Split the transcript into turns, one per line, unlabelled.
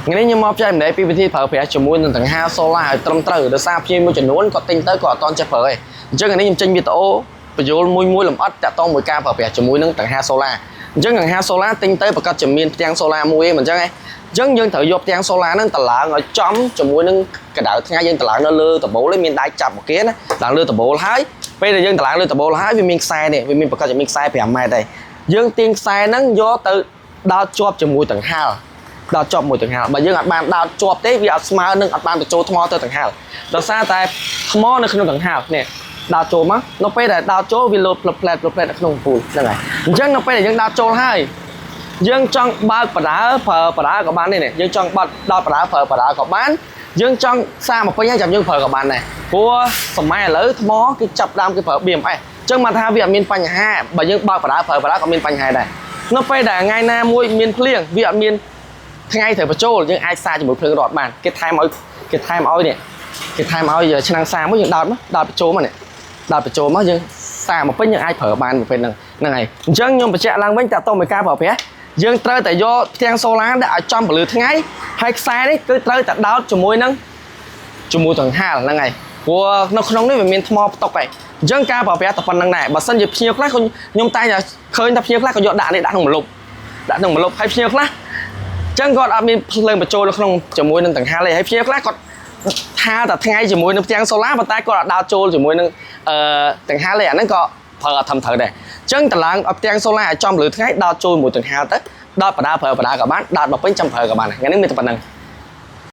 ថ្ងៃនេះខ្ញុំមកចែករំលែកពីវិធីប្រើប្រាស់ជាមួយនឹងកង្ហារ solar ឲ្យត្រឹមត្រូវដោយសារភ្ញៀវមួយចំនួនគាត់ទិញទៅគាត់អត់ទាន់ចេះប្រើទេអញ្ចឹងថ្ងៃនេះខ្ញុំចេញវីដេអូបញ្យល់មួយមួយលម្អិតតាក់ទងមួយការប្រើប្រាស់ជាមួយនឹងកង្ហារ solar អញ្ចឹងកង្ហារ solar ទិញទៅប្រកាសជាមានផ្ទាំង solar មួយឯងមិនអញ្ចឹងឯងអញ្ចឹងយើងត្រូវយកផ្ទាំង solar ហ្នឹងតឡើងឲ្យចំជាមួយនឹងកម្ដៅថ្ងៃយើងតឡើងនៅលើដំបូលឯងមានដែកចាប់មកគេណាឡើងលើដំបូលហើយពេលដែលយើងតឡើងលើដំបូលហើយវាមានខ្សែនេះវាមានប្រកាសជាមានខ្សែ5ម៉ែត្រដែរយើងទាញខ្សែហ្នឹងយកទៅដោតជាប់ជាមួយកង្ហារ ដោតជាប់មួយកង្ហារបើយើងអត់បានដោតជាប់ទេវាអត់ស្មើនឹងអត់បានបញ្ចូលថ្មទៅកង្ហារដោយសារតែថ្មនៅក្នុងកង្ហារនេះដោតចូលមកនៅពេលដែលដោតចូលវាលោតផ្លឹបផ្លែតផ្លឹបផ្លែតនៅក្នុងអំពូលហ្នឹងហើយអញ្ចឹងនៅពេលដែលយើងដោតចូលហើយយើងចង់បើកបដាប្រើបដាក៏បានដែរនេះយើងចង់បាត់ដោតបដាប្រើបដាក៏បានយើងចង់សាមកពេញហើយចាំយើងប្រើក៏បានដែរព្រោះសម័យឥឡូវថ្មគេចាប់ដើមគេប្រើ BMS អញ្ចឹងមកថាវាអត់មានបញ្ហាបើយើងបើកបដាប្រើបដាក៏មានបញ្ហាដែរនៅពេលដែលថ្ងៃណាមួយមានភ្លៀងវាអត់មាន ថ្ងៃត្រូវបញ្ចូលយើងអាចសាកជាមួយភ្លើងរត់បានគេថែមឲ្យគេថែមឲ្យនេះគេថែមឲ្យឆ្នាំងសាមួយយើងដោតមកដោតបញ្ចូលមកនេះដោតបញ្ចូលមកយើងសាមកពេញយើងអាចប្រើបានប្រភេទហ្នឹងហ្នឹងហើយអញ្ចឹងខ្ញុំបញ្ជាក់ឡើងវិញតើតើមួយការប្រើប្រាស់យើងត្រូវតែយកផ្ទាំង solar ដាក់ឲ្យចំពន្លឺថ្ងៃហើយខ្សែនេះគឺត្រូវតែដោតជាមួយនឹងជាមួយកង្ហារហ្នឹងហើយព្រោះនៅក្នុងនេះវាមានថ្មផ្ទុកហើយអញ្ចឹងការប្រើប្រាស់តែប៉ុណ្្នឹងដែរបើសិនជាភ្ញៀវខ្លះខ្ញុំតែងតែឃើញថាភ្ញៀវខ្លះក៏យកដាក់នេះដាក់ក្នុងម្លប់ដាក់ក្នុងម្លប់ហើយភ្ញៀវខ្លះ ចឹងគាត់អត់មានភ្លើងបញ្ចូលនៅក្នុងជាមួយនឹងកង្ហារទេហើយភ្ញៀវខ្លះគាត់ថាតែថ្ងៃជាមួយនឹងផ្ទាំង solar ប៉ុន្តែគាត់អត់ដោតចូលជាមួយនឹងអឺកង្ហារទេអាហ្នឹងក៏ប្រើអត់ធំត្រូវដែរអញ្ចឹងតឡើងឲ្យផ្ទាំង solar ឲ្យចំលើថ្ងៃដោតចូលមួយកង្ហារទៅដោតបដាប្រើបដាក៏បានដោតមកពេញចាំប្រើក៏បានថ្ងៃនេះមានតែប៉ុណ្្នឹង។